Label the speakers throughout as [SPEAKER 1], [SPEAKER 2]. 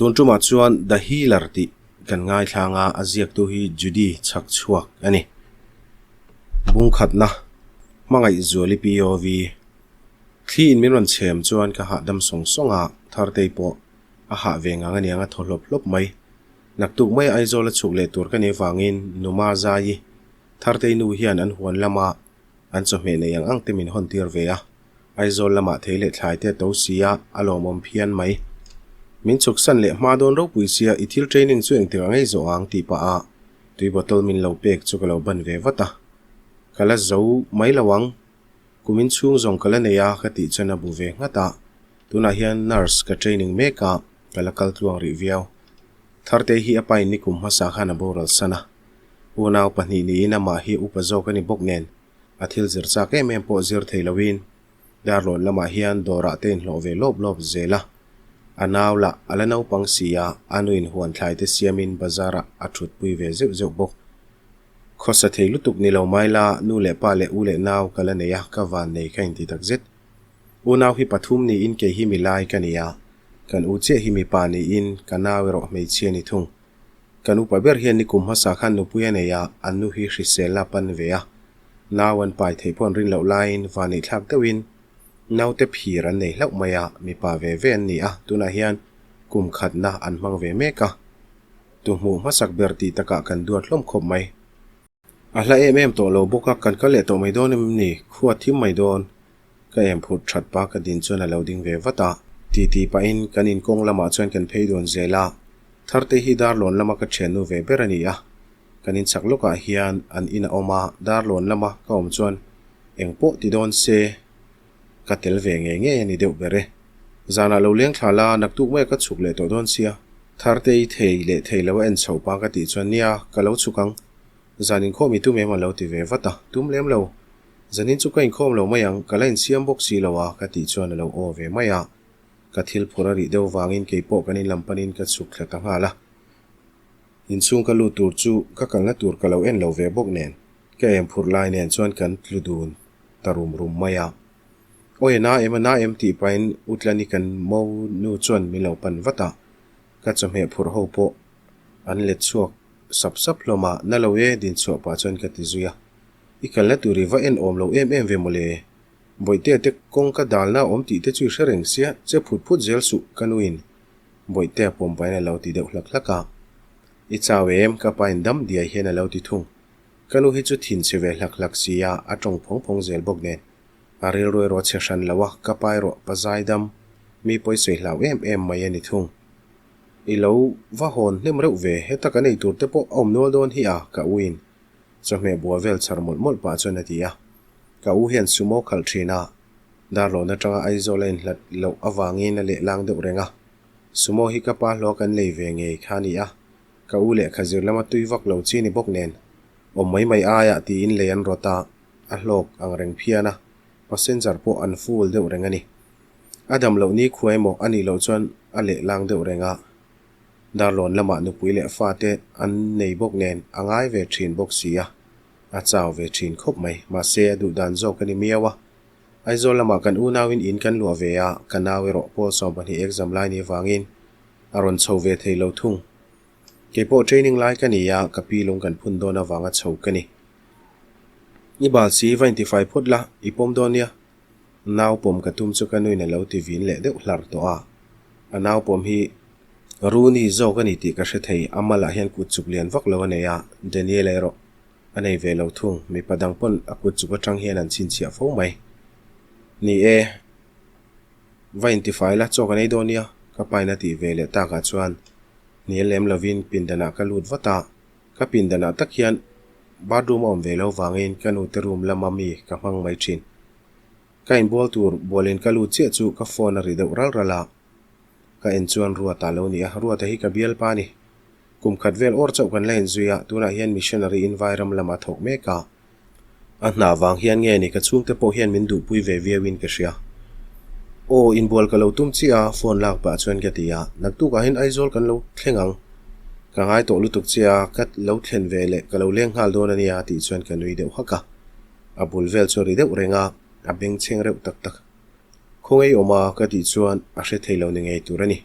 [SPEAKER 1] Tun tumah chuan The Healer tih kan ngaithlang a, a ziaktu hi Judy Chhakchhuak a ni. Bungkhatna, Hmangaihzuali POV. Thli in min rawn chhem chuan ka hahdam sawng sawng a, Thartei pawh a hah ve ngang aniang a thaw hlawp hlawp mai. Naktuk mai Aizawl a chhuk leh tur ka nih vangin Numa Zaii, Thartei nu hian an huan lama an chawhmeh nei ang ang te min hawn tir ve a, Aizawl lamah thei leh thlai te a to si a, a lawmawm phian mai. Min chhuk san leh hma dawn ropui sia i thil training chu engtik ang ei zawh ang tih pah a tui bottle min lo pek chu ka lo ban ve vat a. Ka la zo mai lo ang, kum in chhung zawng ka la nei a ka tih chuan a bu ve nghat a, tunah hian nurse ka training mek a, ka la kal tluang rih viau. Thartei hi a pain nikum hmasa khan a boral san a, unau pahnih niin amah hi upa zawk a ni bawk nen a thil zir chak em em pawh zir thei loin Darlawn lamah hian dawrah te inhlawh ve lawp lawp zel a, a nau lah a la naupang si a, a nuin huan thlai te siamin bazar ah a thutpui ve zeuh zeuh bawk. Khawsa thei lutuk ni lo mai la, nu leh pa leh u leh nau ka la nei a, ka van nei ka inti tak zet. Unau hi pathum niin kei hi milai ka ni a, kan u chiah hi mipa niin ka nau erawh hmeichhia ni thung. Kan upa ber hian nikum hmasa khan nupui a nei a, an nu hi hriselna a pan ve a. Nau an pai theih pawh an rin loh laiin vaneihthlak deuhin naute phir an nei hlauh mai a, mipa ve ve an ni a, tunah hian kum khatna an hmang ve mek a. Tu hmuh hmasak ber tih takah kan duat hlawm khawp mai. A hla em em tawh lo bawk a, kan kal leh tawh mai dawn em ni? Khua thim mai dawn. Ka em phurh that pa ka din chuan a lo ding ve vat a. Ti ti pahin kan inkawng lamah chuan kan phei dawn zel a. Tharte hi Darlawn lama ka thiannu ve ber a ni a. Kan inchak lawkah hian an in a awm a, Darlawn lama ka awm chuan eng pawh ti dawn se ka tel ve ngei ngei a ni deuh ber e. Zanah lo leng thla la, naktuk maia ka chhuk leh tawh dawn sia. Tharte i thei leh thei lo a en chhoh pa ka tih chuan nia, ka lo chhuk ang. Zan inkhawm i tum em a lo ti ve vat a, tum lem lo. Zanin chu ka inkhawm lo mai ang, ka la insiam bawk si lo a, ka tih chuan a lo aw ve mai a. Ka thil phur a rih deuh vangin kei pawh kan inlam panin ka chhuk thla ta nghal a. Inchhung ka lut tur chu ka kalna tur ka lo en lo ve bawk nen, ka em phurh lai nen chuan kan tlu dun ta rum rum mai a. Awi a na em a na em tih pahin Utlani kan mo nu chuan min lo pan vat a, ka chawhmeh phurh ho pawh an let chhuak sap sap hlawm a, na lo e din chhuah pah chuan ka ti zui a. I kalna tur i va en awm lo em em ve mawle. Bawihtea te kawngka dalna a awm tih te chu i hre reng sia, che phut phut zel suh ka nuin Bawihtea pawm pahin a lo ti deuh hlak hlak a. I chau em? Ka pa in dam diai hian a lo ti thung. Ka nu hi chu thin chhe ve hlak hlak si a, a tawng phawng phawng zel bawk nen. A rilru erawh a chhe hran lo a, ka pa erawh pa zaidam, mi pawisawi hlau em em mai a ni thung. I lo va hawn hnem reuh ve, heta kan ei tur te pawh a awm nual dawn hi a, ka u in chawhmeh bua vel chhar mawlh mawlh pah chuan a ti a. Ka u hian sumo khalh thin a, Darlawn atanga Aizawl a inhlat loh avangin a lehlang deuh reng a. Sumo hi ka pa hlawh kan lei ve ngei kha a ni a, ka u lehkha zir lama tui vak lo chi ni bawk nen awm mai mai aiah tiin lei an rawt a, a hlawk ang reng phian a, passenger pawh an full deuh reng a ni. A dam loh ni khua emaw a nih loh chuan a lehlang deuh reng a, Darlawn lamah nupui leh fate an nei bawk nen a ngai ve thin bawk si a, a chau ve thin khawp mai. Mahse a duh dan zawk a ni miau a. Aizawl lamah kan unauin in kan luah ve a, ka nau erawh Pawl 12 exam lai ni avangin a rawn chho ve thei lo thung. Kei pawh training lai ka ni a, ka pi lung kan phun dawn avanga chho ka ni. I bal si va intifai phawt la, i pawm dawn nia. Nau pawm ka tum chu ka nuin a lo ti vin leh deuh hlar tawh a. A nau pawm hi Rooney zawk a ni tih ka hre thei, a malah hian kut chuk lian vak lo a nei a, Daniel erawh a nei ve lo thung, mipa dang pawn a kut chuk atang hian an chhinchhiah fo mai. Ni e, va intifai la, chaw ka nei dawn nia, ka pain a tih ve leh takah chuan hnial lem lovin pindanah ka lut vat a, ka pindanah tak hian bathroom a awm ve lo vangin ka nute room lama mi ka hmang mai thin. Ka inbual tur bualin ka lut chiah chu ka phone a ri deuh ral ral a, ka en chuan Ruata a lo ni a, Ruata hi ka bialpa a ni. Kum khat vel awr chauh kan la inzui a, tunah hian missionary in Vairam lamah a thawk mek a. A hna vang hian nge ni ka chhungte pawh hian min duhpui ve viau in ka hria. Aw, inbual ka lo tum chiah a, phone lak pah chuan ka ti a, naktukah hian Aizawl kan lo thleng ang. Ka ngai tawh lutuk chiah a, ka lo thlen ve leh ka lo leng nghal dawn a nia tih chuan ka nui deuh hak a. A bul vel chu a ri deuh reng a, a bengchheng reuh tak tak. Khawngaih awm a ka tih chuan a hre thei lo ni ngei tur a ni.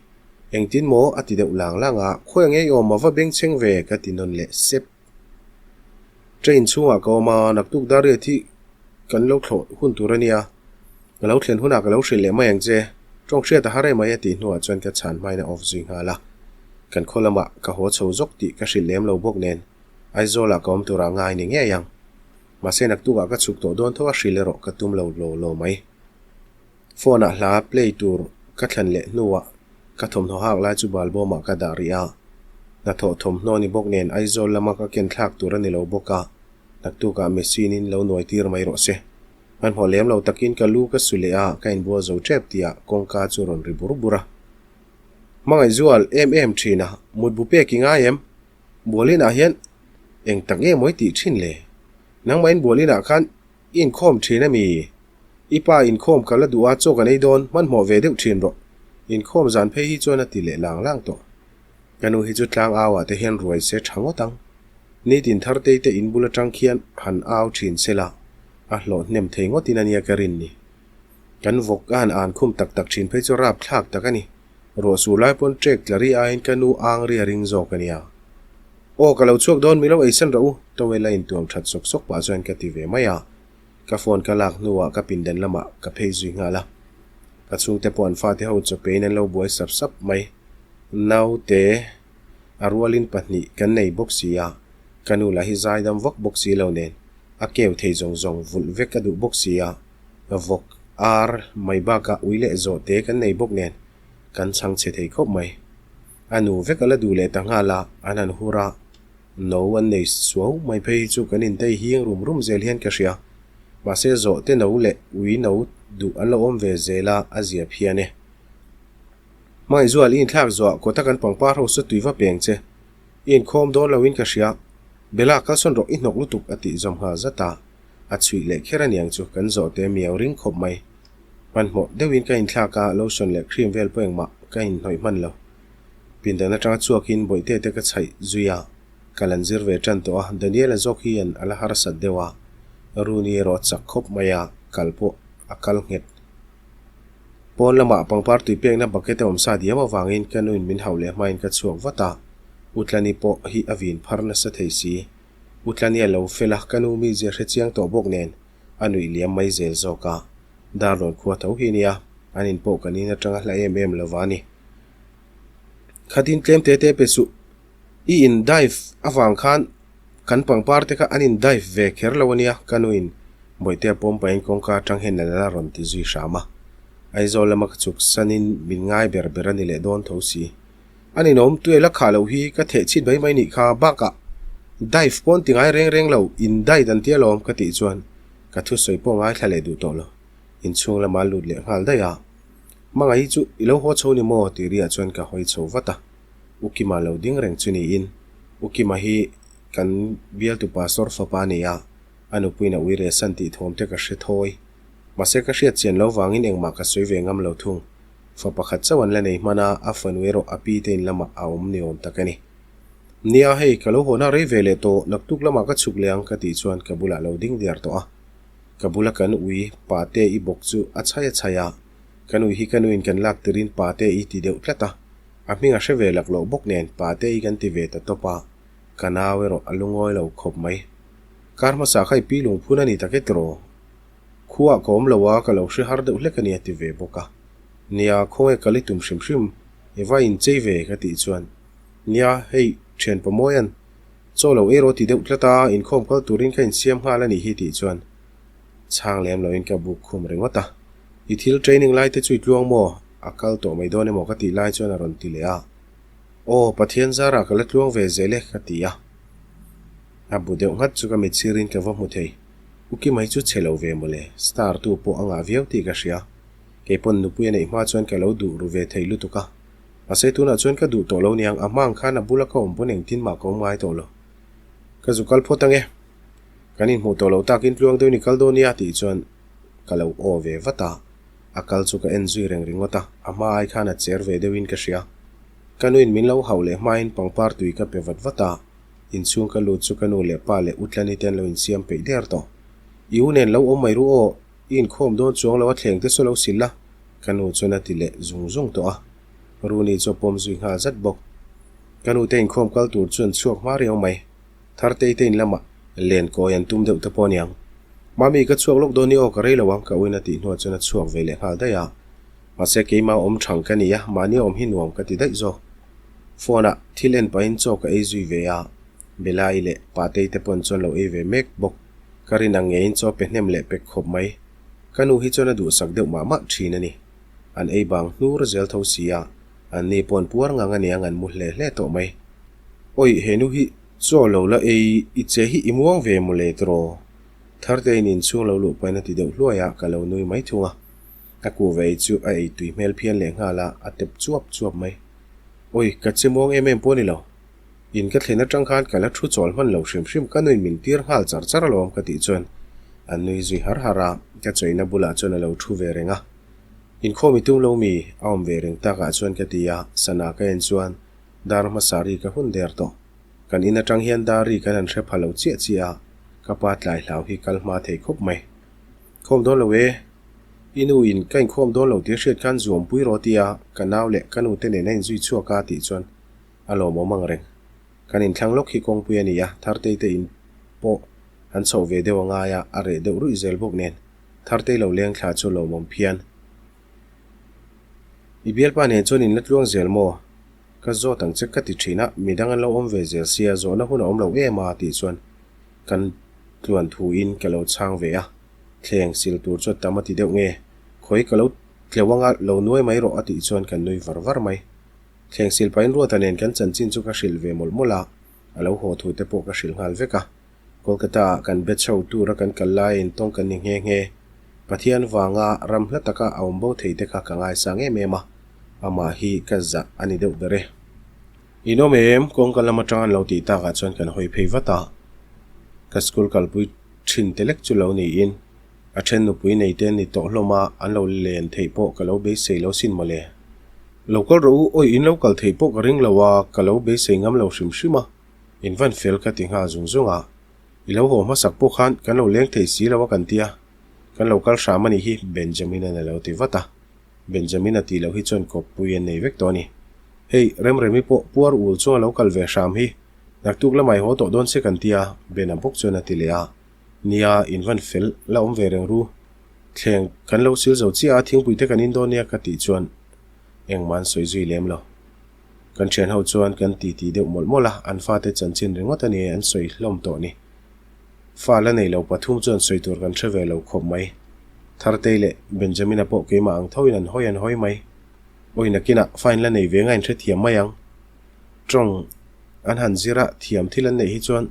[SPEAKER 1] Engtin maw? a ti deuh lang lang a, Khawi nge i awm a va bengchheng ve ka ti nawn leh sep. Train chhungah ka awm a, naktuk Dariat hi kan lo thlawh hun tur a nia, ka lo thlen hunah ka lo hrilh leh mai ang che, tawng hriat a har em mai a tih hnuah chuan ka chhan hmain a off zui nghal a, kan khaw lamah ka haw chho zawk tih ka hrilh lem lo bawk nen Aizawlah ka awm turah ngai ni ngei ang. Mahse naktukah ka chhuk tawh dawn tho a hrilh erawh ka tum lo lo lo mai. Phone ah hla play tur ka thlan leh hnuah ka thawmhnaw hak lai chu balbawmah ka dah rih a. Hnathawh thawmhnaw ni bawk nen Aizawl lama ka ken thlak tur a ni lo bawk a, naktukah machine in lo nuai tir mai rawh se. Hmanhmawh lem lo takin ka lu ka su leh a, ka inbual zo tep tihah kawngka chu rawn ri bur bur a. Hmangaihzual em em thin a, mutbu pek i ngai em? Bualinah hian eng tak nge mawi tih thin le? Nangmahin Bualinah khan I inkhawm thin a mi? I pa inkhawm ka la duh a, chaw kan ei dawn, hmanhmawh ve deuh thin rawh. Inkhawm zan phei hi chuan a ti leh lang lang tawh. Ka nu hi chu tlang au ah te hian ruai se tha ngawt ang. Nitin Thartei te in bul atang khian han au thin se la, a hlawh hnem thei ngawt in a nia ka rin ni. Kan vawk a han an khum tak tak thin phei chu rap thlak tak a ni. Ruah sur lai pawn trek tla ri aiin ka nu ang ri a ring zawk a nia. Aw ka lo chhuak dawn mi lo eisan rawh u, towel a intuam that sawk sawk pah chuan ka ti ve mai a. Ka phone ka lak hnuah ka pindan lamah ka phei zui nghal a. Ka chhungte pawh an fate ho chawpeiin an lo buai sap sap mai. Naute a rualin pahnih kan nei bawk si a, ka nu lah hi zaidam vak bawk si lo nen a keu thei zawng zawng vulh vek a duh bawk si a, vawk, ar mai bakah ui leh zawhte kan nei bawk nen kan chhang chhe thei khawp mai. A nu vek a la duh leh ta nghal a, an han hur a, no an nei suau mai phei hi chu kan intei hing rum rum zel hian ka hria. Mahse zawhte no leh ui no duh an lo awm ve zel a, a zia phian e. Hmangaihzual i inthlak zuah kawta kan pangpar ho saw tui va peng che. I inkhawm dawn loin ka hria. Bella kalsawn rawh i hnawk lutuk a tih zawm nghal zat a, a chhuih leh kher aniang chu kan zawhte miau ring khawp mai. Hmanhmawh deuhin ka inthlak a, lotion leh cream vel pawh engmah ka inhnawih hman lo. Pindan atanga chhuakin bawihte te ka chhaih zui a, ka lan zir ve tan tawh a, Daniela zawk hian a la harsat deuh a, Rooney erawh a chak khawp mai a, kal pawh a kal nghet. Pawn lamah pangpar tui pekna bucket a awm sa diam avangin ka nuin min hauh leh hmain ka chhuak vat a, Utlani pawh hi a vin phar nasa thei si. Utlani a lo fel a, ka nu mizia hre chiang tawh bawk nen a nuih liam mai zel zawk a, Darlawn khua tho hi nia, an in pawh kan in atanga hla em em lova a ni. Khatin tlem te te pe suh, i in dive avang khan kan pangpar te kha an in dive ve kher lo a nia, ka nu in Bawihtea pawm pahin kawngka atang hian a la rawn ti zui hram a. Aizawl lama ka chhuk sanin min ngai ber ber a ni leh dawn tho si. A ninawm, tuai la khah loh hi ka theh chhit mai mai nih kha, bakah dive pawn ti ngai reng reng lo, in dive an tia lawm ka tih chuan ka thusawi pawh ngaithla leh duh tawh lo, inchhung lama lut leh nghal daih a. Hmangaih hi chu i lo haw chho ni maw? tih riah chuan ka hawi chho vat a, U Kima lo ding reng chu niin, U Kima hi kan bialtu pastor fapa a ni a, a nupuiin a ui rehsan tih thawm te ka hre thawi. Mahse ka hriat chian lo vangin engmah ka sawi ve ngam lo thung. Fa pakhat chauh an la nei hman a, a fanu erawh a pi te in lamah a awm ni awm tak a ni. Nia hei, ka lo hawhna rei ve leh tawh, naktuk lamah ka chhuk leh ang ka tih chuan ka bulah lo ding diar tawh a. Ka bula kan ui pate i bawk chu a chhai a chhai a, kan ui hi ka nuin kan lak tirin pate i ti deuh tlat a, a hming a hre ve laklawh bawk nen pate i kan ti ve ta tawp a, ka nau erawh a lungawi lo khawp mai. Kar hmasa kha i pi lungphun a ni tak e tiraw? Khuaah ka awm lo a, ka lo hre har deuh hlek a ni a ti ve bawk a. Nia, khawnge kal i tum hrim hrim, i va inchei ve ka tih chuan, Nia, hei thian Pamawia'n chaw lo ei rawh ti deuh tlat a, inkhawm kal turin ka insiam nghal a nih hi tih chuan chhang lem loin ka buk khum ringawt a. I thil training lai te chu i tluang maw? A kal tawh mai dawn emaw ka tih lai chuan a rawn ti leh a. Aw, Pathian zarah ka la tluang ve zel e ka ti a. A bu deuh nghat chu ka mitsirin ka va hmu thei. U Kima hi chu chhe lo ve mawle, star tu pawh a ngah viau tih ka hria. Kei pawn nupui a neih hma chuan ka lo duh ru ve thei lutuk a. Mahse tunah chuan ka duh tawh lo niang, a hma ang khan a bula ka awm pawn engtin mah ka awm ngai tawh lo. Ka zu kal phawt ange. Kan inhmuh tawh loh takin tluang deuhin i kal dawn nia tih chuan ka lo aw ve vat a. A kal chu ka en zui reng ringawt a, a hma ai khan a cher ve deuhin ka hria. Ka nuin min lo hauh leh hmain pangpar tui ka pe vat vat a. Inchhung ka lut chu ka nu leh pa leh U Tlani te an lo insiam peih der tawh. I u nen lo awm mai ru aw, i inkhawm dawn chuang lo a thleng te saw lo sil la, ka nu chuan a ti leh zung zung tawh a. Rooney chu a pawm zui nghal zat bawk. Ka nute inkhawm kal tur chu an chhuak hma riau mai. Thartei te in lamah len kawi an tum deuh te pawh aniang. Mami ka chhuak lawk dawn i aw ka rei lo ang ka uina tih hnuah chuan a chhuak ve leh nghal daih a. Mahse keimah awm thang ka ni a, mahni awm hi nuam ka ti daih zawk. Phone ah thil en pahin chaw ka ei zui ve a, Bella-i leh Patei te pawn chuan lo ei ve mek bawk. Ka rin ang ngeiin chaw pe hnem leh pek khawp mai. Ka nu hi chuan a duhsak deuh mah mah thin a ni. An ei bang hnur zel tho si a, an ni pawn puar ngang aniang an mu hle hle tawh mai. Awi he nu hi chaw lo la ei i che hi i muang ve mawle tiraw? Thartein inchhung lo luh pahin a ti deuh hluai a, ka lo nui mai thung a. A kuh ve ei chu a ei tui hmel phian leh nghal a, a tep chuap chuap mai. Awi ka che muang em em pawh a ni lo. In ka thlen atang khan ka la thu chawl hman lo hrim hrim ka nuin min tir nghal char char alawm ka tih chuan an nui zui har har a, ka chawina bulah chuan a lo thu ve reng a. Inkhawm i tum lo mi? A awm ve reng takah chuan ka ti a, sana ka en chuan dar hmasa ri ka hun der tawh. Kan in atang hian dar ri kan han hre pha lo chiah chiah a, ka pa tlai hlau hi kal hma thei khawp mai. Khawm dawn lo e. I nu in ka inkhawm dawn lo tih a hriat khan zuampui rawh tia ka nau leh ka nu te nen a inzui chhuak a tih chuan a lawmawm ang reng. Kan inthlang lawk hi kawngpui a ni a, Thartei te in pawh an chhoh ve deuh a ngai a, a reh deuh ruih zel bawk nen Thartei lo leng thla chu lawmawm phian. I bialpa nen chuan in la tluang zel maw? Ka zawt ang che ka ti thin a, midang an lo awm ve zel sia zawhna hun a awm lo em a tih chuan kan tluan thu in ka lo chhang ve a, thleng sil tur chu a tam a ti deuh nge, khawi ka lo tleuh anga lo nuai mai rawh a tih chuan kan nui var var mai. Thleng sil pahin Ruata nen kan chanchin chu ka hrilh ve mawlh mawlh a, a lo haw thu te pawh ka hrilh nghal vek a. Kolkata ah kan be chho tura kan kal lai in tawng kan ni nghe nghe. Pathian vanga ram hla taka a awm bo thei te kha ka ngaisang em em a, amah hi ka zah a ni deuh ber e. In awm em? Kawngka lam atang an lo tih takah chuan kan hawi phei vat a, ka school kalpui thin te lek chu lo niin a then nupui nei te an ni tawh hlawm a, an lo len theih pawh ka lo beisei lo sin mawle. Lo kal rawh u, awi in lo kal theih pawh ka ring lo a, ka lo beisei ngam lo hrim hrim a. In van fel ka ti nghal zung zung a, i lo haw hmasak pawh khan kan lo leng thei si lo a kan tia, kan lo kal hram a nih hi Benjamin-a'n a lo ti vat a, Benjamin-a tih loh hi chuan kawppui an nei vek tawh a ni. Hei, Remremi pawh puar ul chunga lo kal ve hram hi naktuk lamah i haw tawh dawn se kan tia Ben-a bawk chuan a ti leh a, nia, in van fel la awm ve reng ru, thleng kan lo sil zo chiah a, thingpui te kan in dawn nia ka tih chuan engmah an sawi zui lem lo. Kan thian ho chuan kan ti ti deuh mawlh mawlh a, an fate chanchin ringawt a ni an sawi hlawm tawh ni. Fa la nei lo pathum chuan sawi tur kan hre ve lo khawp mai. Thartei leh Benjamina pawh keimah ang thoin an hawi an hawi mai. Awi nakinah fa in la nei ve nga in hrethiam mai ang. Tawng an han zir a, thiam thil an neih hi chuan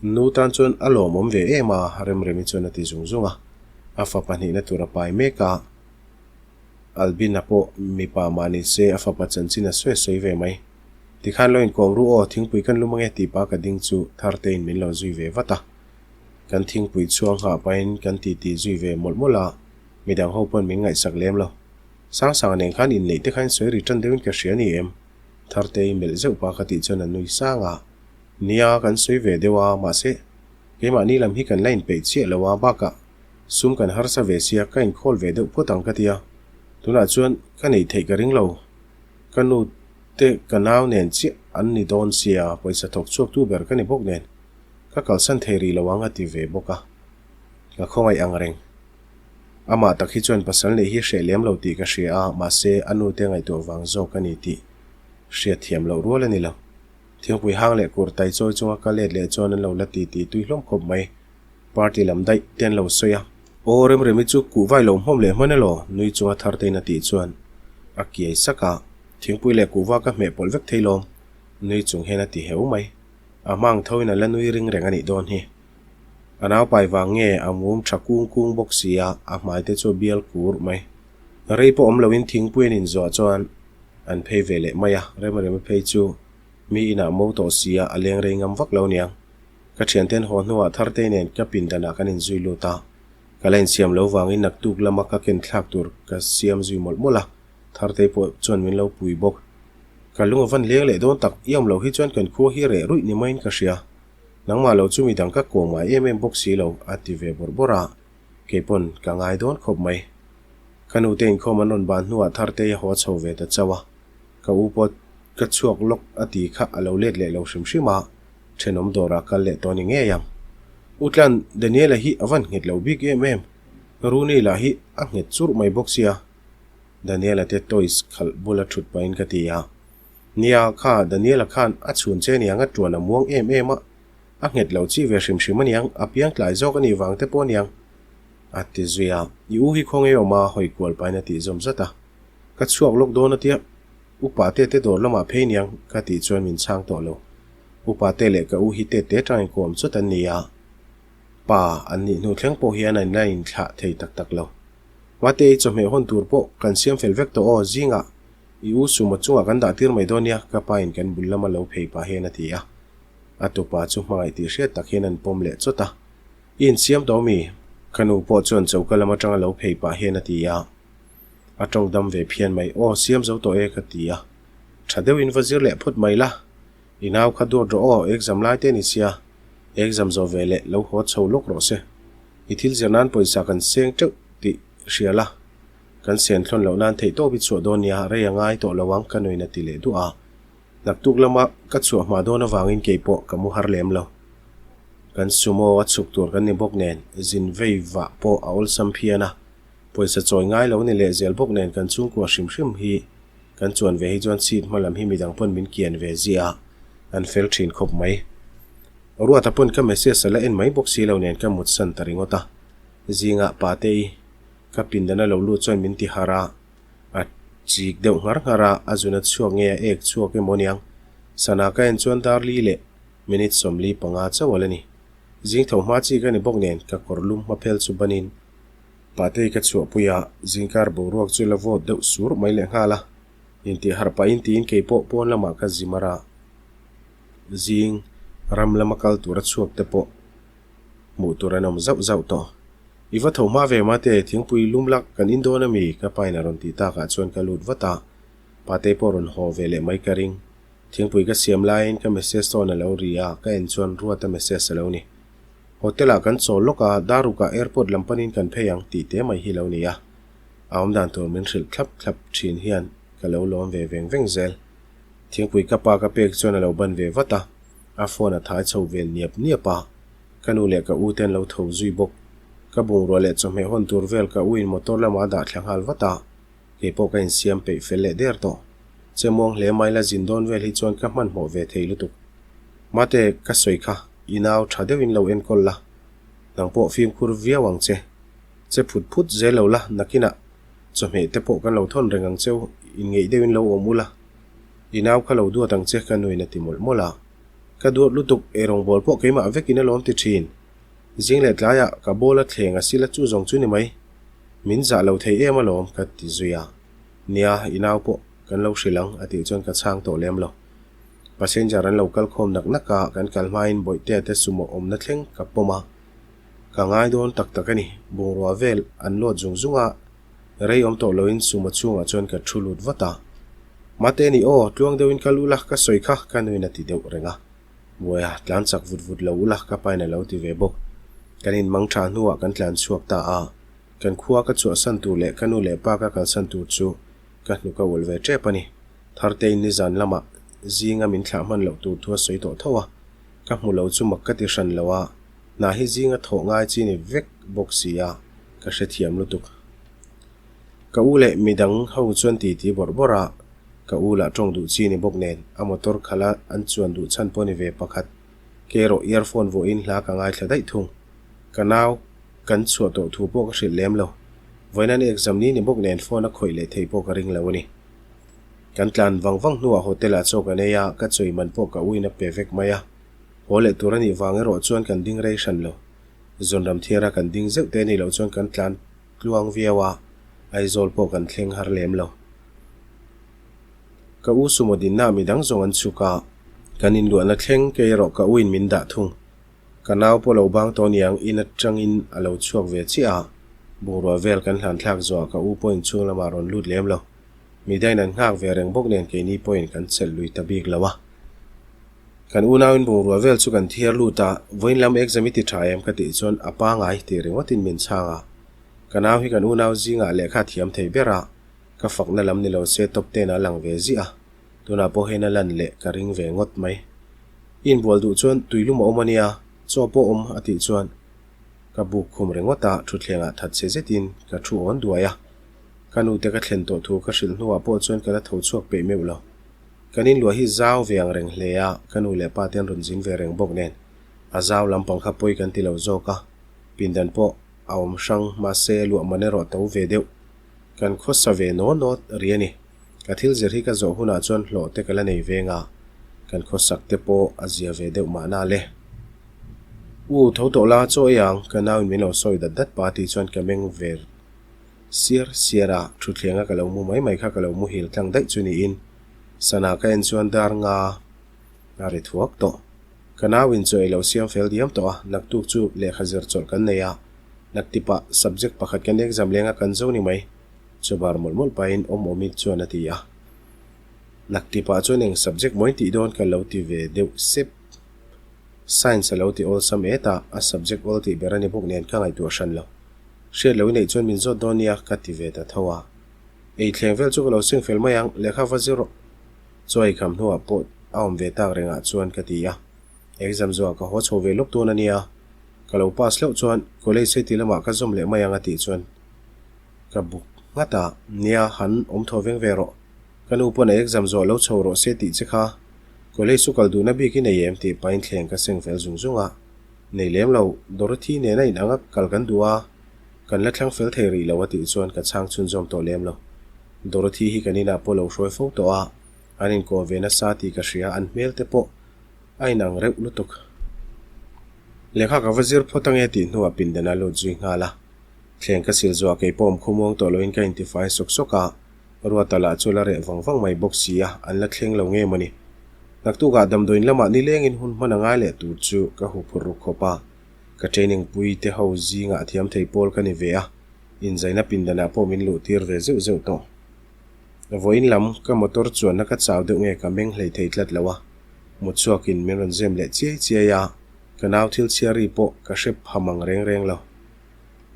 [SPEAKER 1] nu tan chuan a lawmawm ve em a, Remremi chuan a ti zung zung a. A fa pahnihna tur a pai mek a. Albina pawh mipa mah ni se a fapa chanchin a sawi sawi ve mai. Tikhan lo inkawm ru aw, thingpui kan lum ange tih pa ka ding chu Thartein min lo zui ve vat a. Kan thingpui chhuang nghah pahin kan titi zui ve mawlh mawlh a, midang ho pawn min ngaihsak lem lo. Sangsanga nen khan inneih te kha in sawi ri tan deuhin ka hria ni em? Thartei melh zeuh pa ka tih chuan a nui sang a. Nia, kan sawi ve deuh a, mahse keimahni lam hi kan la inpeih chiah lo a, bakah Sum kan harsa ve sia ka inkhawl ve deuh phawt ang ka ti a, tunah chuan ka neih theih ka ring lo. Ka nu te ka nau nen chiah an ni dawn sia, pawisa thawk chhuak tu ber ka ni bawk nen ka kalsan thei rih lo ang a ti ve bawk a, ka khawngaih ang reng. Amah tak hi chuan pasal neih hi hreh lem lo tih ka hria a, mahse a nu te ngaihtuah vang zawk a ni tih hriat thiam loh rual a ni lo. Thingpui hang leh kur tai chawi chunga ka let leh chuan an lo la ti ti tui hlawm khawp mai. Party lam daih te an lo sawi a. Aw Remremi chu kuhva i lo hmawm leh hman elaw? Nui chunga Thartein a tih chuan a kiai sak a, thingpui leh kuhva ka hmeh pawlh vek thei lawm, nui chung hian a ti heu mai. A hma ang thoin a la nui ring reng a nih dawn hi. A naupai vang nge a mum tha kung kung bawk si a, a hmai te chu a bial kur mai. Rei pawh awm loin thingpui an inzuah chuan an phei ve leh mai a, Remremi phei chu mi inah mo tawh si a, a leng rei ngam vak lo niang. Ka thianten haw hnuah Thartei nen ka pindanah kan inzui lut a, ka la insiam lo vangin naktuk lama ka ken thlak tur ka siam zui mawlh mawlh a, Thartei pawh chuan min lo pui bawk. Ka lung a van leng leh dawn tak, i awm loh hi chuan kan khua hi reh ruih ni maiin ka hria. Nangmah lo chu midang ka kawm ngai em em bawk si lo, a ti ve bawrh bawrh a, keipawn ka ngai dawn khawp mai. Ka nute inkhawm an rawn ban hnuah Thartei a haw chho ve ta chauh a. Ka u pawh ka chhuak lawk a ti kha a lo let leh lo hrim hrim a, thenawm dawrah kal leh tawh a ni ngei ang. U Tlan, Daniela hi a van nghet lo bik em em, Rooney lah hi a nghet churh mai bawk sia. Daniela te toys khalh bula thut pahin ka ti a. Nia, kha Daniela khan a chhun che aniang a tuan a muang em em a, a nghet lo chi ve hrim hrim aniang, a piang tlai zawk a nih vang te pawh aniang. A ti zui a, I u hi khawnge awm a? hawi kual pahin a tih zawm zat a. Ka chhuak lawk dawn a tia, Upa te te dawr lamah phei niang ka tih chuan min chhang tawh lo. Upa te leh ka u hi te te tangin kawm chawt an ni a, pa an nih hnu thleng pawh hian an la inthlah thei tak tak lo. Mate i chawhmeh hawn tur pawh kan siam fel vek tawh aw, zingah i u sumo chungah kan dah tir mai dawn nia ka pa in kan bul lama lo phei pah hian a ti a. A tupa chu hmangaih tih hriat tak hian an pawm leh chawt a. I insiam tawh mi? Ka nu pawh chuan choka lam atanga lo phei pah hian a ti a. A tawng dam ve phian mai. Aw, siam zo tawh e ka ti a. Tha deuhin va zir leh phawt mai la. I nau kha duat rawh aw, exam lai te ni sia. Exam zawh ve leh lo haw chho lawk rawh se. I thil zir nan pawisa kan seng teuh tih hria la. Kan sen thlawn loh nan theihtawp i chhuah dawn nia, rei a ngai tawh lo ang ka nuin a ti leh duah a. Naktuk lama ka chhuah hma dawn avangin keipawh ka mu har lem lo. Kan sumo a chhuk tur kan ni bawk nen, zin vei vah pawh a awlsam phian a. Pawisa chawi ngai lo ni leh zel bawk nen kan chhungkua hrim hrim hi kan chuan ve hi chuan seat hma lam hi midang pawn min kian ve ziah a, an fel thin khawp mai. Ruata pawn ka message a la en mai bawk si lo nen ka mut san ta ringawt a. Zingah Patei ka pindan a lo lut chuan min ti harh a, a chik deuh nghar nghar a, a zun a chhuak nge a ek chhuak emaw niang. Sana ka en chuan Darli leh minute 45 chauh a la ni. Zing tho hma chi ka ni bawk nen ka kawr lum hma phel chu banin Patei ka chhuahpui a, zingkar boruak chu la vawt deuh sur mai leh nghal a, intih harh pahin tiin keipawh pawn lamah ka zi mar a, zing ram lama kal tura chhuak te pawh hmuh tur an awm zauh zauh tawh. I va tho hma ve mate, thingpui lum lak kan in dawn ami? ka pain a rawn tih takah chuan ka lut vat a, Patei pawh rawn haw ve leh mai ka ring. Thingpui ka siam laiin ka message tawn a lo ri a, ka en chuan Ruata message a lo ni. Hotel ah kan chawl lawk a, Daruk ah airport lam panin kan phei ang tih te mai hi lo ni a. A awmdan tur min hrilh thlap thlap thin hian ka lo lawm ve veng veng zel. Thingpui ka pa ka pek chuan a lo ban ve vat a, a phone a thai chho vel niap niap a. Ka nu leh ka u te an lo tho zui bawk. Ka bungrua leh chawhmeh hawn tur vel ka u in motor lamah a dah thla nghal vat a. Kei pawh ka insiam peih fel leh der tawh. Che muang hle mai la zin dawn vel hi chuan ka hmanhmawh ve thei lutuk. Mate, ka sawi kha, i nau tha deuhin lo enkawl la. Nang pawh fimkhur viau ang che. Che phut phut zel lo la, nakinah chawhmeh te pawh kan lo thawn reng ang cheu, inngeih deuhin lo awm ula. I nau kha lo duat ang che ka nuin a ti mawlh mawlh a. Ka duat lutuk, eirawngbawl pawh keimah vekin a lawm ti thin. Zing leh tlaiah ka bawl a thleng a sila chu zawng chu ni mai. Min zah lo thei em alawm ka ti zui a. Nia, i nau pawh kan lo hrilh ang a tih chuan ka chhang tawh lem lo. Passenger an lo kal khawm nak nak a, kan kal hmain Bawihtea te sumo awmna thleng ka pawm a. Ka ngai dawn tak tak a ni. Bungrua vel an lawt zung zung a, rei awm tawh loin sumo chhungah chuan ka thu lut vat a. Mate ni aw, tluang deuhin kal ula ka sawi kha ka nuin a ti deuh reng a. Buaia, tlan chak vut vut lo ula ka pain a lo ti ve bawk. Kan inmang tha hnuah kan tlan chhuak ta a. Kan khua ka chhuahsan tur leh ka nu leh pa ka kalsan tur chu ka hnuk a ulh ve tep a ni. Thartein nizan lamah zinga min thlah hman loh tur thu a sawi tawh tho a. Ka hmu lo chu mak ka ti hran lo a, hna hi zinga thawh ngai chi ni vek bawk si a, ka hrethiam lutuk. Ka u leh midang ho chuan titi bawrh bawrh a, Ka u lah tawng duh chi ni bawk nen a motor khalh a an chuan duh chhan pawh ni ve pakhat. Ke erawh earphone vuahin hla ka ngaithla daih thung. Ka nau kan chhuah tawh thu pawh ka hrilh lem lo. Vawiin an exam ni ni bawk nen phone a khawih leh thei pawh ka ring lo a ni. Kan tlan vang vang hnuah hotel ah chaw kan ei a, ka chawi man pawh ka uin a pe vek mai a. Haw leh tur a nih vang erawh chuan kan ding rei hran lo. Zawnram thiara kan ding zeuh te nih loh chuan kan tlan tluang viau a, Aizawl pawh kan thleng har lem lo. Ka u sumo dinna midang zawng an chhuk a, kan inluahna thleng kei erawh ka uin min dah thung. Ka nau pawh lo bang tawh niang in atangin a lo chhuak ve chiah a, bungrua vel kan hlan thlak zawhah ka u pawhin chhung lamah rawn lut lem lo. Midangin an nghak ve reng bawk nen keini pawhin kan chelh lui ta bik lo a. Kan unauin bungrua vel chu kan thiar lut a, vawiin lam exam i ti tha em ka tih chuan a pangai tih ringawtin min chhang a. Ka nau hi kan unau zingah lehkha thiam thei ber a, ka fakna lam ni lo se top ten a lang ve ziah a. Tunah pawh hian a lan leh ka ring ve ngawt mai. I inbual duh chuan tuilum a awm a nia, chaw pawh awm a tih chuan ka buk khum ringawt a, thutthlengah that che zetin ka thu awn duai a. Ka nute ka thlen tawh thu ka hrilh hnuah pawh chuan ka la tho chhuak peih meuh lo. Kan inluah hi zau ve ang reng hle a, ka nu leh pa te an rawn zin ve reng bawk nen a zau lampang kha pawi kan ti lo zawk a, pindan pawh a awm hrang mahse luah man erawh to ve deuh. Kan khawsa ve naw naw ri a ni. Ka thil zir hi ka zawh hunah chuan hlawh te ka la nei veng a, kan khawsak te pawh a zia ve deuh mahna le. U, tho tawh la, chaw ei ang, ka nauin min lo sawi dat dat pa tih chuan ka meng ve siar siar a, thutthleng a ka lo mu mai mai kha ka lo muhil tlang daih chu niin sana ka en chuan dar nga a ri thuak tawh. Ka nauin chaw ei lo siam fel diam tawh a, naktuk chu lehkha zir chawlh kan nei a, naktipah subject pakhat kan exam leng a kan zo ni mai. Chawbar mawlh mawlh pahin awm awmit chuan a ti a. Naktipah chuan eng subject mawi tih dawn ka lo ti ve deuh sep. Science a lo ti awlsam et a, a subject awl tih ber a ni bawk nen ka ngaihtuah hran lo. Hriat lo i neih chuan min zawt dawn nia ka ti ve ta tho a. Ei thleng vel chu ka lo sing fel mai ang, lehkha va zir rawh. Chaw ei kham hnuah pawh a awm ve tak rengah chuan ka ti a. Exam zawhah ka haw chho ve lawk dawn a nia. Ka lo pass hlauh chuan college heti lamah ka zawm leh mai ang a tih chuan Ka buk nghat a, nia han awm thaw veng ve rawh. Ka nu pawn a exam zawh lo chho rawh se tih che kha. College chu kal duhna bik i nei em tih pahin thleng ka seng fel zung zung a. Nei lem lo, Dorothy nena in anga kal kan duh a, kan la thlang fel thei rih lo a tih chuan ka chhang chhunzawm tawh lem lo. Dorothy hi kan inah pawh lo hruai fo tawh a, an inkawm ve nasa tih ka hria, an hmel te pawh a inang reuh lutuk. Lehkha ka va zir phawt ange tih hnuah pindan a lut zui nghal a. Thleng ka sil zuah kei pawh awm khawmuang tawh loin ka intifai sawk sawk a, Ruata lah chu la reh vang vang mai bawk si a, an la thleng lo nge mawni. Naktukah damdawiin lamah nilengin hun hman a ngai leh tur chu ka hu phurh ruk khawp a, ka training pui te ho zingah thiam thei pawl ka ni ve a, inzaina pindanah pawh min luh tir ve zeuh zeuh tawh. Vawiin lam ka motor chuanna ka chau deuh nge ka meng hlei thei tlat lo a, mutchhuakin min rawn zem leh chiai chiai a, ka nau thil chhiar ri pawh ka hre pha mang reng reng lo.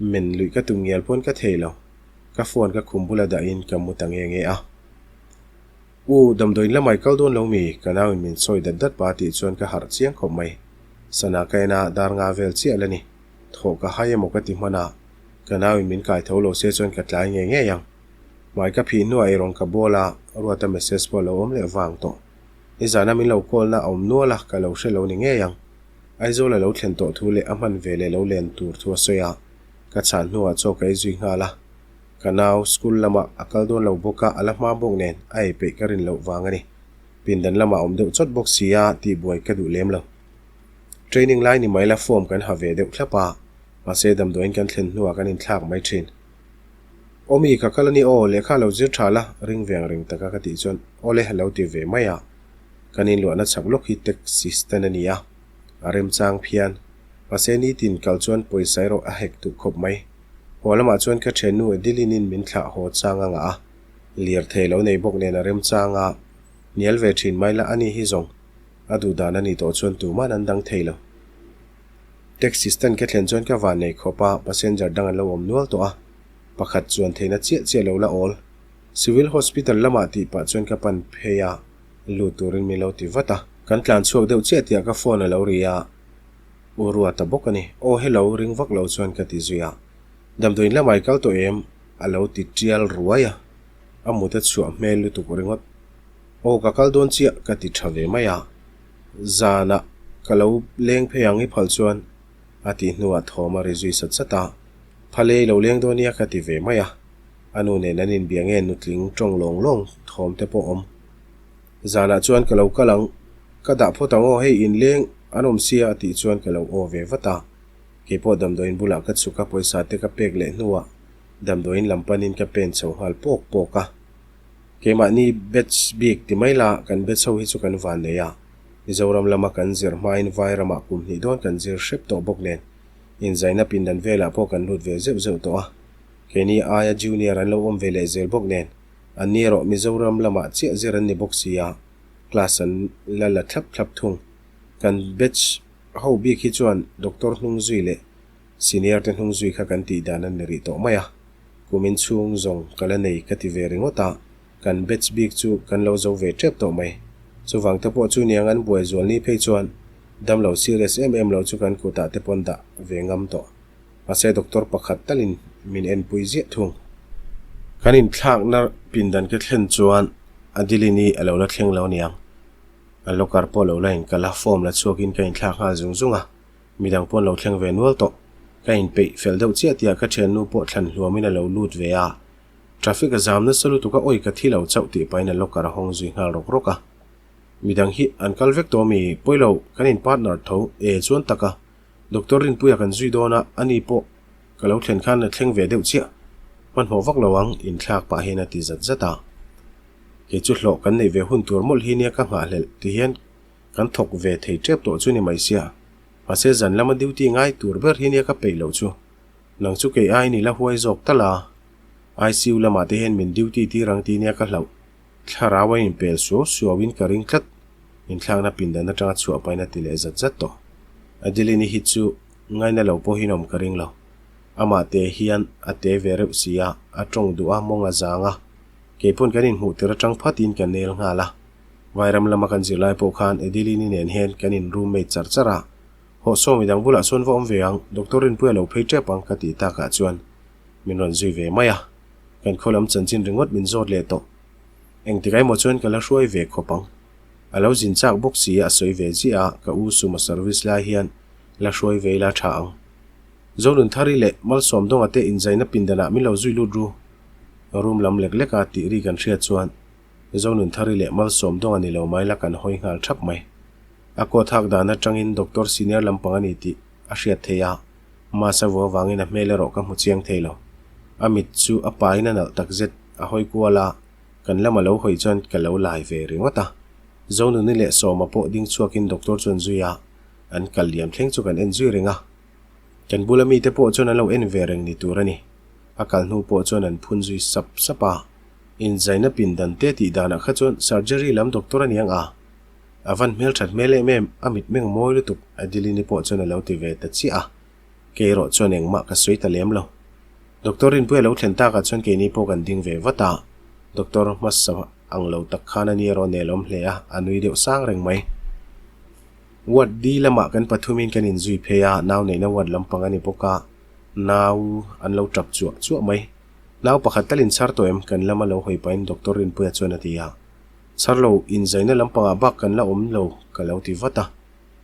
[SPEAKER 1] Men luih ka tum ngial pawn ka thei lo. Ka phone ka khum bula dahin ka mu ta nge nge a. U, damdawiin lamah i kal dawn lo mi? Ka nauin min sawi dat dat pa tih chuan ka harh chiang khawp mai. Sana ka en a, dar nga vel chiah la ni. Thawh ka hai emaw ka ti hman a, ka nauin min kai tho lo se chuan ka tlai ngei ngei ang. Hmai ka phih hnuah eirawng ka bawl a, Ruata message pawh a lo awm leh vang tawh. Nizana min lo call na a awm nual a, ka lo hre lo ni ngei ang. Aizawl a lo thlen tawh thu leh a hman ve leh lo len tur thu a sawi a, ka chhan hnuah chaw ka ei zui nghal a. Ka nau school lamah a kal dawn lo bawk a, a la hma bawk nen a ei peih ka rin loh vang a ni. Pindan lamah a awm deuh chawt bawk si a, tihbuai ka duh lem lo. Training lai ni mai la form kan ha ve deuh thlap a, mahse damdawiin kan thlen hnuah kan inthlak mai thin. Awmi ka kal a ni aw, lehkha lo zir tha la, ring veng reng taka ka tih chuan awle a lo ti ve mai a. Kan inluahna chhak lawk hi taxi stand a ni a, a remchang phian. Mahse nitin kal chuan pawisa erawh a hek duh khawp mai. Haw lamah chuan ka thiannu Adeline-in min thlah haw chang a ngah a, lirthei lo nei bawk nen a remchang a, hnial ve thin mai la a ni hi zawng. A duh dan a nih tawh chuan tuman an dang thei lo. Taxi stand ka thlen chuan ka van nei khawp a, passenger dang an lo awm nual tawh a, pakhat chuan theihna chiah chiah lo la awl. Civil Hospital lamah tih pah chuan ka pan phei a. Lut turin min lo ti vat a. Kan tlan chhuak deuh chiah tihah ka phone a lo ri a, U Ruata bawk a ni. Aw hello, ring vak lo chuan ka ti zui a. Damdawiin lamah i kal tawh em? A lo ti tial ruai a. A mut a chhuah hmel lutuk ringawt. Aw ka kal dawn chiah ka ti tha ve mai a. Zanah ka lo leng phei ang i phal chuan a tih hnuah thawm a ri zui sat sat a. Phale i lo leng dawn nia ka ti ve mai a. A nu nen an inbia nge nutling tawng lawng lawng thawm te pawh awm. Zanah chuan ka lo kal ang, ka dah phawt ang aw, hei inleng an awm sia a tih chuan ka lo aw ve vat a. Keipawh damdawiin bulah ka chhuk a, pawisa te ka pek leh hnuah damdawiin lam panin ka pen chho nghal pawk pawk a. Keimahni batch bik ti mai la, kan batch ho hi chu kan van nei a, Mizoram lama kan zir hmain vai ramah kum hnih dawn kan zir hrep tawh bawk nen inzaina pindan velah pawh kan lut ve zeuh zeuh tawh a. Keini aia junior an lo awm ve leh zel bawk nen An ni erawh Mizoram lamah chiah zir an ni bawk si a, class an la la thlap thlap thung. Kan batch ho bik hi chuan doctor hnung zui leh senior te hnung zui kha kan tih dan an ni rih tawh mai a, kumin chhung zawng ka la nei ka ti ve ringawt a, Kan batch bik chu kan lo zo ve tep tawh mai. Chuvang te pawh chu niang an buai zual ni phei chuan damlo serious em em lo chu kan kutah te pawn dah ve ngam tawh. Mahse doctor pakhat talin min enpui ziah thung. Kan inthlakna pindan ka thlen chuan Adeline-i a lo la thleng lo niang. A locker pawh lo la inkal a, form la chhuakin ka inthlak nghal zung zung a. Midang pawn lo thleng ve nual tawh. Ka inpeih fel deuh chiah tihah ka thiannu pawh thlan hluamin a lo lut ve a. Traffic a zam nasa lutuk a, awi ka thi lo chauh tih pahin a locker a hawng zui nghal rawk rawk a. Midang hi an kal vek tawh ami? Pawilo, kan in partner tho e chuan tak a. Doctor Rinpuia kan zui dawn a, ani pawh ka lo thlen khan a thleng ve deuh chiah. Hmanhmawh vak lo ang, inthlak pah hian a ti zat zat a. Kei chu hlawh kan neih ve hun tur mawlh hi nia ka nghahhlelh ti hian kan thawk ve thei tep tawh chu ni mai sia. Mahse zan lama duty ngai tur ber hi nia ka peih loh chu. Nang chu kei aiin i la huai zawk tal a. ICU lamah te hian min duty tir ang ti nia ka hlauh. Thlarau a inpel suau suauin ka ring tlat. Inthlakna pindan atanga chhuah pahin a ti leh zat zat tawh. Adeline-i hi chu ngaina lo pawhin awm ka ring lo. Amah te hian a te ve reuh si a, a tawng duh a, mawng a zang a. Keipawn kan inhmuh tir atang phatin ka nel nghal a. Vairam lama kan zirlai pawh khan Adeline-i nen hian kan in roommate char char a. Hawh saw midang bulah sawn va awm ve ang, Doctor Rinpuia lo phei tep ang ka tih takah chuan min rawn zui ve mai a. Kan khaw lam chanchin ringawt min zawt leh tawh. Engtik emaw chuan ka la hruai ve khawp ang. A lo zin chak bawk si a sawi ve ziah a, ka u suma service lai hian la hruai ve ila tha ang. Zonunthari leh Malsawmdawnga te inzaina pindanah min lo zui lut ru. Room lam lek lek a tih ri kan hriat chuan Zonunthari leh Malsawmdawnga ni lo mai la kan hawi nghal thap mai. A coat hak dan atangin doctor senior lampang a ni tih a hriat theih a, mask a vuah avangin a hmel erawh ka hmu chiang thei lo. A mit chu a pain a nalh takzet, a hawi kual a, kan lama lo hawi chuan ka lo lai ve ringawt a. Zonuni leh Sawma pawh ding chhuakin doctor chuan zui a, an kal liam thleng chu kan en zui reng a. Kan bula mite pawh chuan an lo en ve reng ni tur a ni. A kal hnu pawh chuan an phun zui sap sap a, inzaina pindan te tih danah kha chuan surgery lam doctor a ni ang a. A van hmel that hmel em em, a mitmeng mawi lutuk, Adeline-i pawh chuan a lo ti ve ta chiah a. Kei erawh chuan engmah ka sawi ta lem lo. Doctor Rinpuia lo thlen takah chuan keini pawh kan ding ve vat a. Doctor hmasa ang lo tak khan a ni erawh nelawm hle a, a nui deuh sang reng mai. Ward D lamah kan pathumin kan inzui phei a, nau neihna ward lampang a ni bawk a, nau an lo tap chuah chuah mai. Nau pakhat tal inchhar tawh em? Kan lama lo hawi pahin Doctor Rinpuia chuan a ti a. Chhar lo, inzaina lampangah bak kan la awm lo, ka lo ti vat a.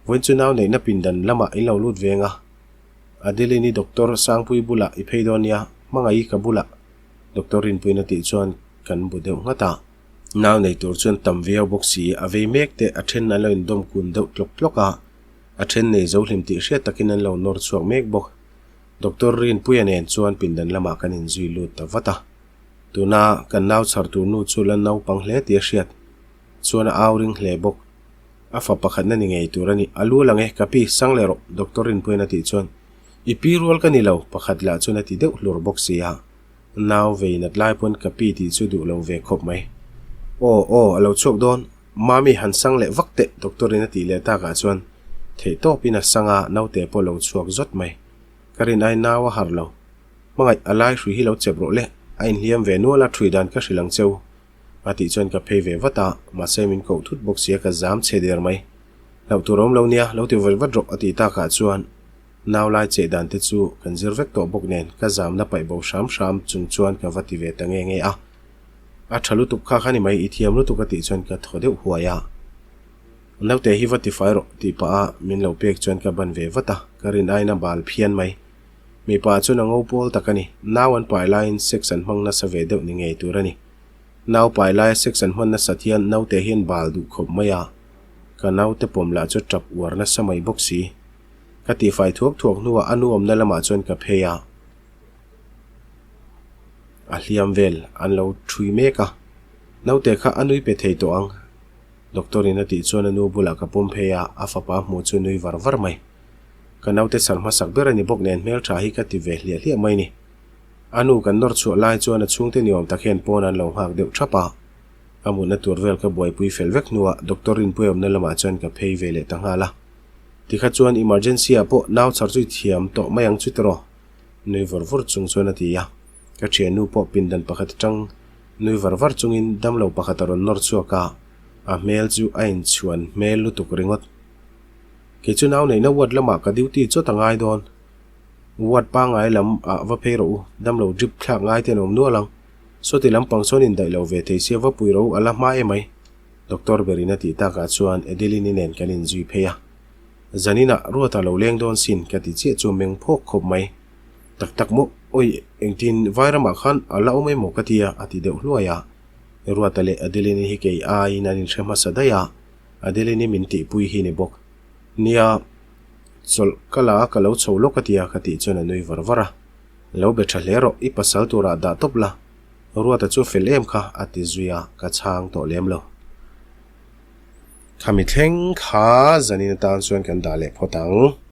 [SPEAKER 1] Vawiin chu nau neihna pindan lamah in lo lut veng a. Adeline-i doctor Sangpui bulah i phei dawn nia, hmangaih ka bulah doctor Rinpuiin a tih chuan kan bu deuh nghat a. Nau nei tur chuan tam viau bawk si, a vei mek te a then an lo indawm kun deuh tlawk tlawk a, a then nei zo hlim tih hriat takin an lo nawr chhuak mek bawk. Doctor Rinpuia nen chuan pindan lamah kan inzui lut ta vat a. Tuna kan nau chhar tur nu chu la naupang hle tih a hriat chuan a au ring hle bawk. A fa pakhatna ni ngei tur a ni. A lu lang e, ka pi, sang leh rawh, Doctor Rinpuiin a tih chuan I pi rual ka ni lo, pakhat lah chuan a ti deuh hlur bawk si a. Nau vei nat lai pawn ka pi tih chu duh lo ve khawp mai. Aw, aw, a lo chhuak dawn. Mami han sang leh vak teh, Doctor in a tih leh takah chuan theihtawpin a sang a, naute pawh lo chhuak zawt mai. Ka rin ai nau a harh lo. Hmangaih a lai hrui hi lo chep rawh le, a inhliam ve nual a ṭhui dan ka hrilh ang cheu. A tih chuan ka phei ve vat a, mahse min koh thut bawk sia ka zam chhe der mai. Hlauh tur a awm lo nia, lo ti vat vat rawh a tih takah chuan nau lai cheh dan te chu kan zir vek tawh bawk nen ka zamna paih bo hram hram chung chuan ka va ti ve ta nge nge a. A ṭha lutuk kha kha ni mai, i thiam lutuk a tih chuan ka thaw deuh huai a. Naute hi va ti fai rawh tih pah a min lo pek chuan ka ban ve vat a, ka rin aiin a bal phian mai. Mipa chuan a ngo pawl tak a ni. Nau an pai laiin sex an hmang nasa ve deuh ni ngei tur a ni. Nau pai laia sex an hman nasat hian naute hian bal duh khawp mai a. Ka naute pawm lah chu tap uar nasa mai bawk si. Ka tihfai thuak thuak hnuah a nu awmna lamah chuan ka phei a. A hliam vel an lo thui mek a. Naute kha a nui pe thei tawh ang. Doctor in a tih chuan a nu bulah ka pawm phei a, a fapa hmuh chu nui var var mai. Ka naute chhar hmasak ber a ni bawk nen hmeltha hi ka ti ve hliah hliah mai ni. A nu kan nawr chhuah lai chuan a chhungte ni awm tak hian pawn an lo nghak deuh thap a. A mutna tur vel ka buaipui fel vek hnuah Doctor Rinpuia awmna lamah chuan ka phei ve leh ta nghal a. Tikha chuan emergency ah pawh nau chhar chu i thiam tawh mai ang chu tiraw? Nui vur vur chung chuan a ti a. Ka thiannu pawh pindan pakhat atang. Nui var var chungin damlo pakhat a rawn nawr chhuak a, a hmel chu a inchhuan hmel lutuk ringawt. Kei chu nau neihna ward lamah ka duty chawt a ngai dawn. Ward pangngai lam ah va phei rawh u, damlo drip thlak ngai te an awm nual ang. Sawti lampang sawn indaih lo ve thei sia va pui rawh u a la hma emai. Doctor berin a tih takah chuan Adeline-i nen kan inzui phei a. Zaninah Ruata lo leng dawn sin ka ti chiah chu meng phawk khawp mai. Tak tak maw? Awi, engtin Vairamah khan a la awm emaw ka ti a, a ti deuh hluai a. Ruata leh Adeline-i hi kei aiin an inhre hmasa daih a, Adeline-i min tihpui hi ni bawk. Nia, chawlh ka la a ka lo chho lawk a tia ka tih chuan a nui var var a. Lo be tha hle rawh, i pasal turah dah tawp la. Ruata chu fel em kha a ti zui a, ka chhang tawh lem lo. Khami thleng kha zanin atan chuan kan dah leh phawt ang.